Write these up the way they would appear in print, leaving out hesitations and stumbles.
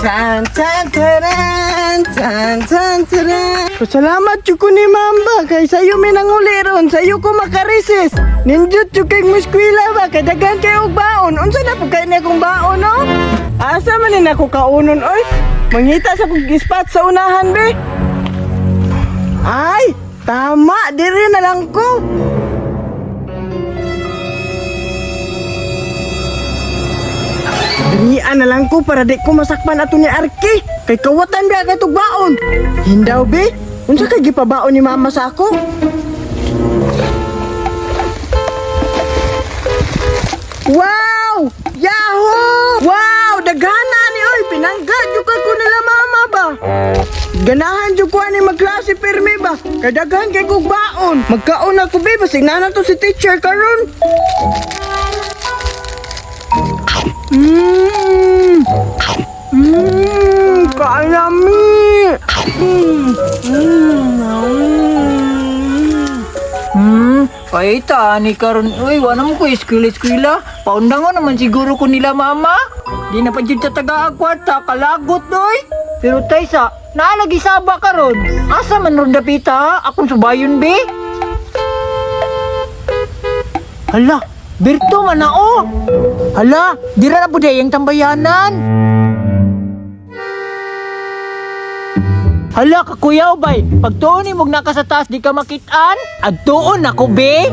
Tan tan taran, tan tan taran. Pasalamat jud ko ni Mamba kay sayo mi nanguli ron, sayo ko makarisis. Nindot jud kay mo eskwela ba kay daghan kay og baon. Unsa na pud kay ni akong baon, no? Asa man ni nako kaunon oy? Mangita sa kog spot sa unahan be. Ay, tama diri na lang ko. Dirian na lang ko para di ko masakpan ato ni Arki. Kay kawatan ba kay tugbaon. Hindaw be, unsa kay gipabaon ni mama sa ako? Wow! Yahoo! Wow! Daghana ni oy, pinangga jud kay ko nila mama ba. Ganahan jud ko ani magklase pirmi ba. Kay daghan kay kog baon. Magkaon ako be, basig na to si teacher karon. Mmm. Mmm, kaalami. Mmm. Mmm. Paita ani karon uy, wa naman ko eskwela-eskwela. Paundangon naman siguro ko nila mama. Di na pa jud ta taga kwarta, kalagot oy. Pero Taysa, naalagi saba karon. Asa man ron dapita? Akong subayon be. Hala, Berto man na oh. Hala, dira na pud ang tambayanan. Hala, kakuyaw bay. Pagtuon ni mog naka sa taas, di ka makitaan. Agtuon ako, be.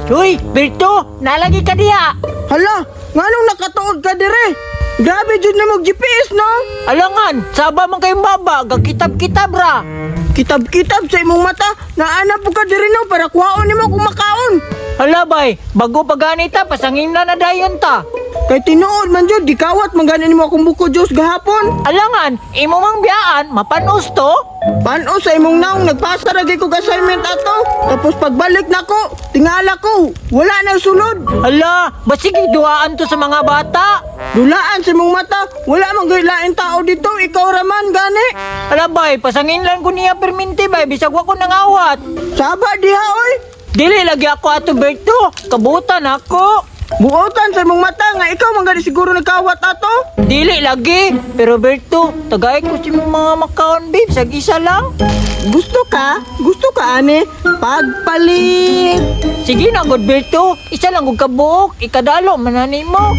Uy, Berto, nalagi ka diha. Hala, nganong nakatuod ka dire? Grabe jud na mo GPS no? Alangan, saba man kayong baba, gagkitab-kitab ra. Kitab-kitab sa imong mata, naana po ka dire no para kuhaon nimo kung makaon. Hala bay, bago pa ganita, pasangin na na dayon ta. Kay tinuod man jud gikawat man gani nimo akong buko juice gahapon. Alangan, imo mang biyaan, mapanos to. Paano sa imong naong nagpasa ra gyud kog assignment ato? Tapos pagbalik nako, tingala ko, wala nang sulod. Hala, basig duaan to sa mga bata. Dulaan sa imong mata, wala man gyud lain tao dito, ikaw ra man gani. Hala bay, pasangin lang ko niya perminti bay, bisag wa ko nangawat. Saba diha oy. Dili lagi ako ato Berto, kabutan ako. Buotan sa imong mata nga ikaw man gani siguro nagkawat ato. Dili lagi, pero Berto, tagay ko si mong mga makaon babe, sag isa lang. Gusto ka? Gusto ka ani? Pagpalit. Sige na god Berto, isa lang og kabuok, ikadalo manani mo.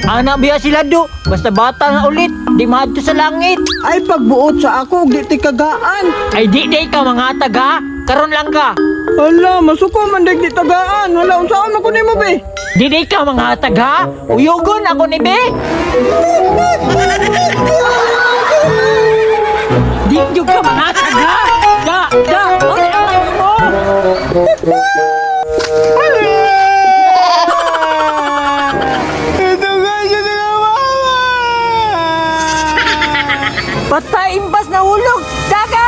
Ana biya sila do, basta bata na ulit, di maadto sa langit. Ay pagbuot sa ako og di ti kagaan. Ay di day ka mga taga, karon lang ka. Hala, masuko man dig di tagaan. Hala, unsaon man ko nimo be? Di day ka mga taga, uyugon ako ni be. Di jud ka mga taga. Da, da, uli ang mo. Ito nga siya na mama. Patay imbas na hulog. Dagan